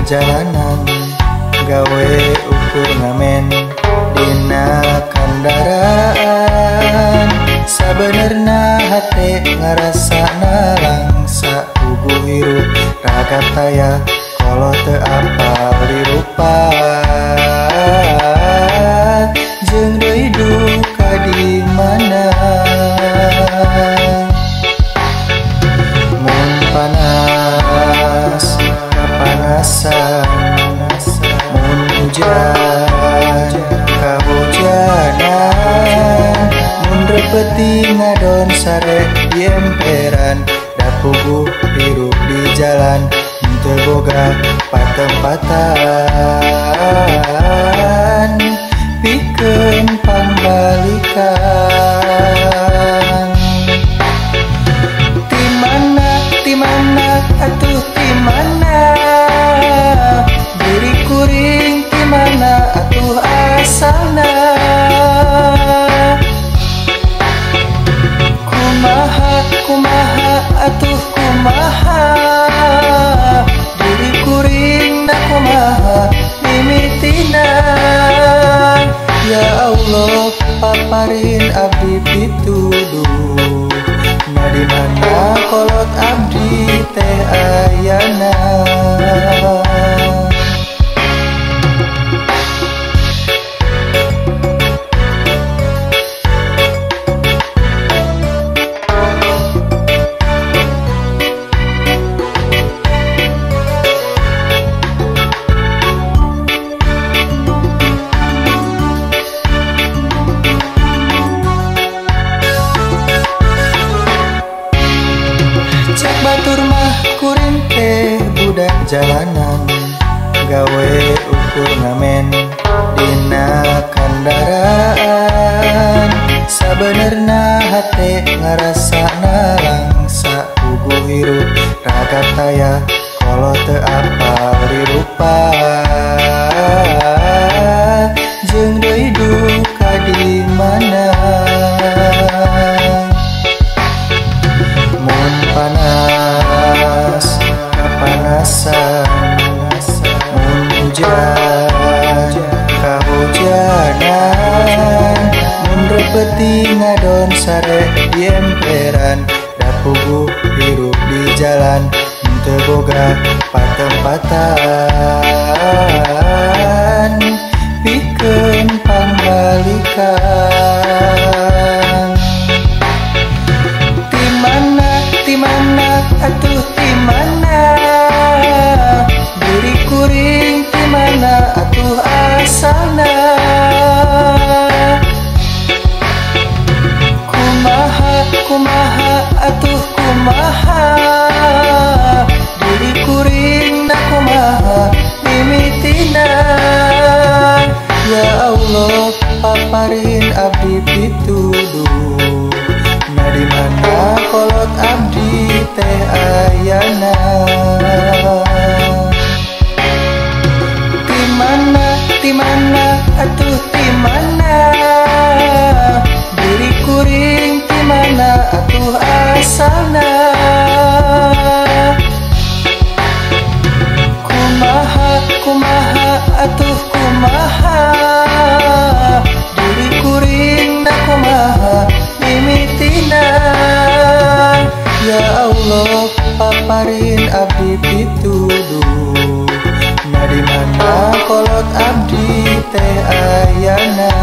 jalanan, gawe ukur ngamen dina kandaraan. Sabenerna hate ngarasa nalangsa puguh hirup ragap taya kalau teu apal dirupat jeung deui duka di mana. Mun panas kapanasan, mun hujan kahujanan, mun repeti ngadon sare di emperan, da puguh hirup di jalan teu boga patempatan pikeun pangbalikan. Ti mana atuh ti mana diri kuring, ti mana atuh asalna, kumaha kumaha atuh kumaha diri kuring na kumaha mimitina. Ya Allah paparin abdi pituduh, na di mana kolot abdi teh ayana. Cek batur mah kuring teh budak jalanan, gawe ukur ngamen dina kandaraan. Sabenerna hate ngarasa nalangsa puguh hirup ragap taya kalau teu apal dirupat jeung deui duka di mana. Mun panas kapanasan, mun hujan kahujanan, mun repeti ngadon sare di emperan, da puguh hirup di jalan teu boga patempatan pikeun pangbalikan. Ti mana atuh ti mana diri kuring, ti mana atuh asalna, kumaha kumaha atuh kumaha diri kuring na kumaha mimitina. Ya Allah paparin abdi pituduh, na di mana kolot abdi teh ayana. Ti mana atuh ti mana diri kuring, ti mana atuh asalna, kumaha kumaha atuh kumaha diri kuring na kumaha mimitina. Ya Allah paparin abdi pituduh, na di mana kolot abdi teh ayana.